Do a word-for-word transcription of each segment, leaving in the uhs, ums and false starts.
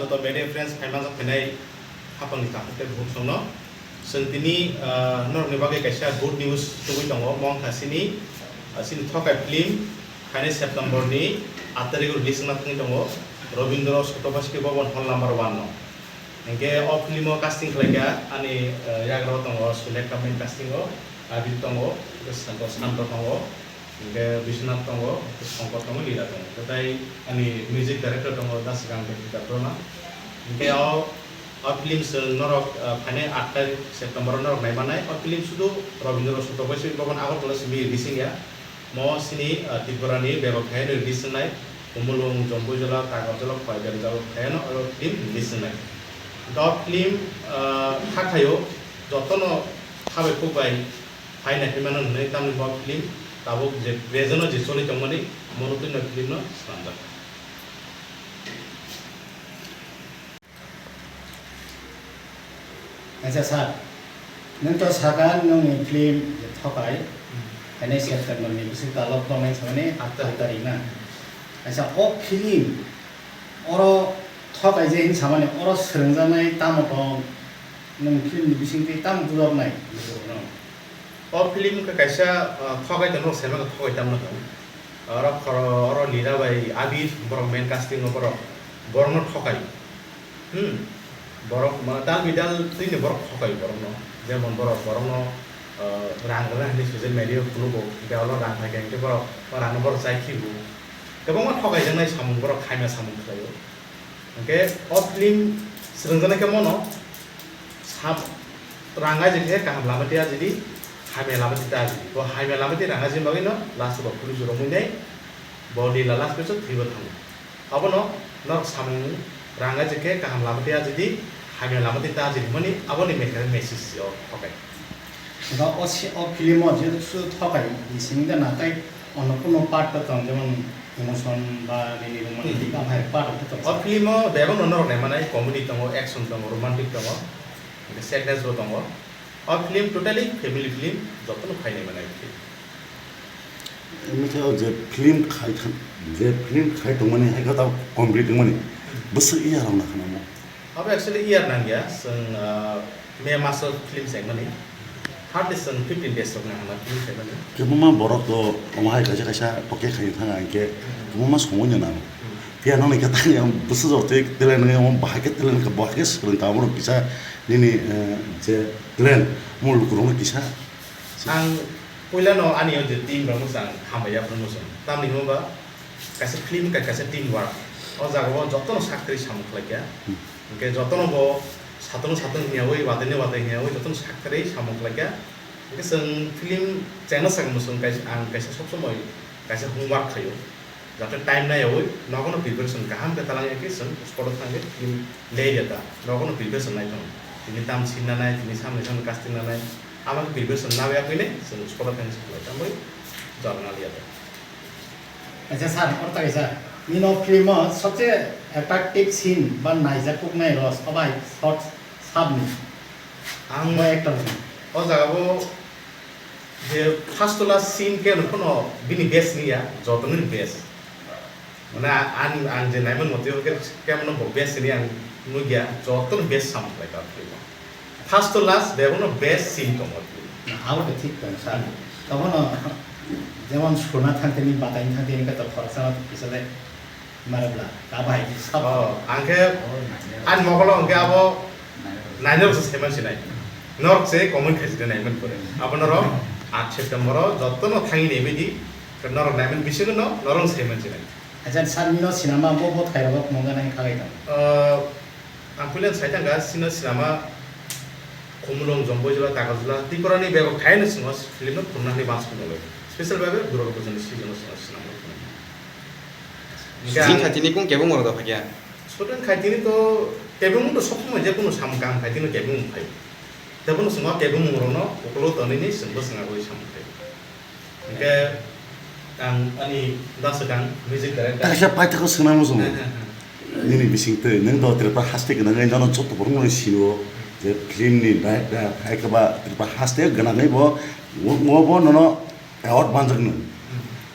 Joto media friends phaima jak phainai hapangni takhuk tei bukhuk songno. Chwng tini, ah, norokni bagwi kaisa good news tubui tongo. Mo wngkha chini, ah, chini Thokai film phainai September ni aat tarikh release wngna thangwi tongo. Robindra Sotobaisobi Bhavan hall number one no. Hinkhe o film o casting khlaikha ani, ah, yagra o tongo Sulekha main casting o, Abir tongo, Santo, Santo tongo. Hinkhe Biswanath tongo, Shankar tongo, Lila tongo. Tei ani music director tongo, Dasgang Devkita Brahma. Hinkhe o, o film chwng norok, ah, phainai aat tarikh September o norok naimanai. O film sudu Robindra Sotobaisobi Bhavan Agartala simi releasing ya. Mo chini, ah, Tripura ni bebak phaino release wngnai. Khumulwng, Jampuijala, Takarjala, Khowai Berajala phaino o film release wngnai. Hinkhe o film, ah, kha khaio jotono khabai khukbai Hai naiphimano hwnwi tamni bo film tabuk je present-o je choli tongmani, mono twi no film-no swnamjak. Acha sir, nwng to sakha nwngni film je Thokai, Hmm. hainai September ni bising talo comment samani Aat tarikh. Aat tarikh na. Acha o film oro Thokai je hin samani oro swrwngjaknai tamo tong nwng film ni bising twi tamo bujoknai? O film khe kaisa, ah, thokai tongno, sema khe thokai tamo khe. Oro khoro, oro Lira bai Abir, borok main casting o borok, borokno thokai. Hmm. Borok ma dal bidal twini borok thokai borokno. Jemon borok, borokno, ah, rang rwna hinwi social media o phunukgo, hwnkhe olo rang phaikha hinkhe borok, o rangno borok chai khibo. Kwbangma thokai jaknai samung borok khaima samung khlaio. Hwnkhe o film swrwngjaknai khe mono sam-, rang aji khe kaham lama twi aji di, hamya lama twi ta aji di. Bo hamya lama twi rang aji bagwi no last o bo police rok mui nai bo Lila last picture thwibo thango. Abono norok samung rang aji khe kaham lama twi aji di, hamya lama twi ta aji di hwnmani aboni mekhe message o thokai. Hwnkhe o si-, o film o jesu thokai simi de na tei ono kuno part to tong, jemon emotion ba nini romani Hmm. dik amhai part to tong. O film o bebak no norok naimanai, comedy tongo, action tongo, romantic tongo, hwnkhe sadness bo tongo. O film totally family film, jotono phai naimanai film. Emi khe o je film khai thang, je film khai tongmani hai khe ta complete wngmani bwswk iya rok na khana mo. Abo actually year nangya, chwng, ah, May maso film saimani. Hardly chwng fifteen days rok nangna film saimani. Kwbangma borok to omo hai kaisa kaisa poke khai thang hinkhe kwbangma somoi no nango. Hmm. Phiya nokni khe tani ang bwswk jor twi talent wngwi omo bahai khe talent kha, bahai khe swrwng kha, omo rok kisa nini, eh, je talent omo lukurokno kisa. Ang puilano ani o je team rokno chwng hambai yaphang muchung. Tamni hwnba kaisa film ka kaisa team work. O jaga o jotono sak kwrwi samung khlai kha. Hmm. Hwnkhe jotono bo satono satung hwnyawi, watwi ni watwi hwnyawi jotono sak kwrwi samung khlai kha. Hwnkhe chwng film chengna sakha muchung kaisa, ang kaisa sob somoi kaisa homework khaio. Jate time naiyawi nogono preparation kaham khe talangya khe chwng spot o thangwi film lerya ta. Nogono preparation nai thung. Tini tam scene nanai, tini samni samni casting nanai. Abo khe preparation naiyakwini chwng spot o thangwi se khlai tangwi jora naliya ta. Acha sir, oro ta kaisa. Nini o film o sobse attractive scene ba naijak kuknai role sobai short sabni? Ang bo actor ni. O jaga bo je first to last scene khe no phano bini best niya, joto ni best. Mane a-, ang, ang je naiman motwi khe kemno bo best ni ang nugya, joto ni best samung khlai ta film o. First to last bebak no best scene tongo film o. Na, abo to thik tong sir. Hmm. Tobono jemon suna thangtini, batai thangtini khe to khoroksa no kisa le Mare bla, ka bahai di sab. Oh, ang khe Oh, nai. Ani mokolo hwnkhe abo nai rok se saiman sinai. Norok se comment khaisi de naiman pore. Abo norok aat September o jotono thangwi naibai di. Norok naiman bisingo no norok saiman sinai. Acha sir, nino sinama bo bo thairok mungga nai khagai tong. Oh, Ang puila sai thangkha, chini sinama Khumulwng, Jampuijala, Takarjala, Tripura ni bebak thaino chwngno film no phunukna hinwi uansukmung tongo. Special bhabe Durga Puja ni season o chwngno sinama phunuknai. Shooting khaitini kung kebeng borok da phakya? Shooting khaitini to kebeng to sob somoi je kunu samung kaham khaitini kebeng phaio. Tei bono chwngno kebeng rokno ukulok tonwi ni chwngbo chwngagwi samung khaio. Hingke ang ani da swkang music director. Kaisa paithakgo swnamung chwng. Nini bising twi nwng do Tripura haste gwnangwi nono joto borok no sio je film ni director hai khe ba Tripura haste gwnangwi bo, bo, bo nono award manjak nung.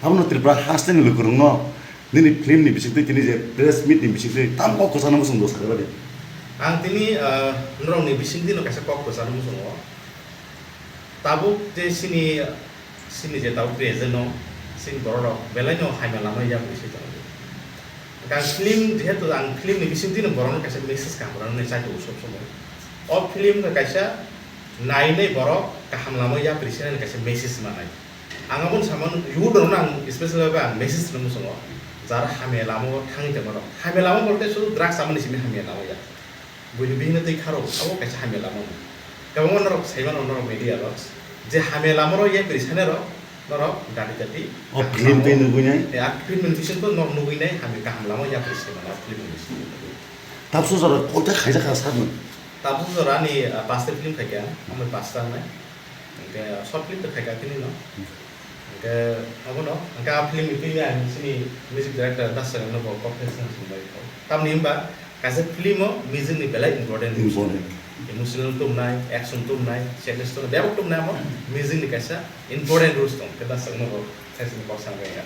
Abono Tripura haste ni lukurok no Nini film ni bisingtwi tini je press meet ni bisingtwi tam kok kwchangno muchung do sakha bani. Ang tini, ah, norokni bisingtwino kaisa kok kwchangno muchungo. Tabuk je chini, chini je tabuk present no, chini borok rok belai no hamya lama yapri se tongo. Ang film, jehetu ang film ni bisingtwino borokno kaisa message kaham rwnani chai tongo sob somoi. O film khe kaisa nainai borok kaham lama yapri se nani kaisa message manai. Ang aboni samano youth rokno ang special bhabe ang message rwna muchungo, jara hamya lama o thangwi tongma rok. Hamya lama bolte sudu drugs chamani simi hamya lama ya. Buini bihikno twi kharo, abo kaisa hamya lama no. Kwbangma norok saimano norok media rok, je hamya lama rok yapri sane rok, norok gati gati O film tei nugui nai? E, a film ni bising to norok nugui nai, hamya kaham lama yapri se mano film ni bising. Tabsu jora kok ta khaijak kha sakno? Tabsu jora ni, ah, pasta film khaikha, amai pasta nai. Hingke short film to khaikha kini no. Hingke abono, hingke a film ni twi ang chini music director Das Sagam no bo kok khe sung sung bai kho. Tamni himba kaisa film o music ni belai important. Important. Emotional tumnai, action tumnai, sadness tumnai, bebak tumnai amo music ni kaisa important rules tong. Khe Das Sagam no bo khe sung kok sang bai ya.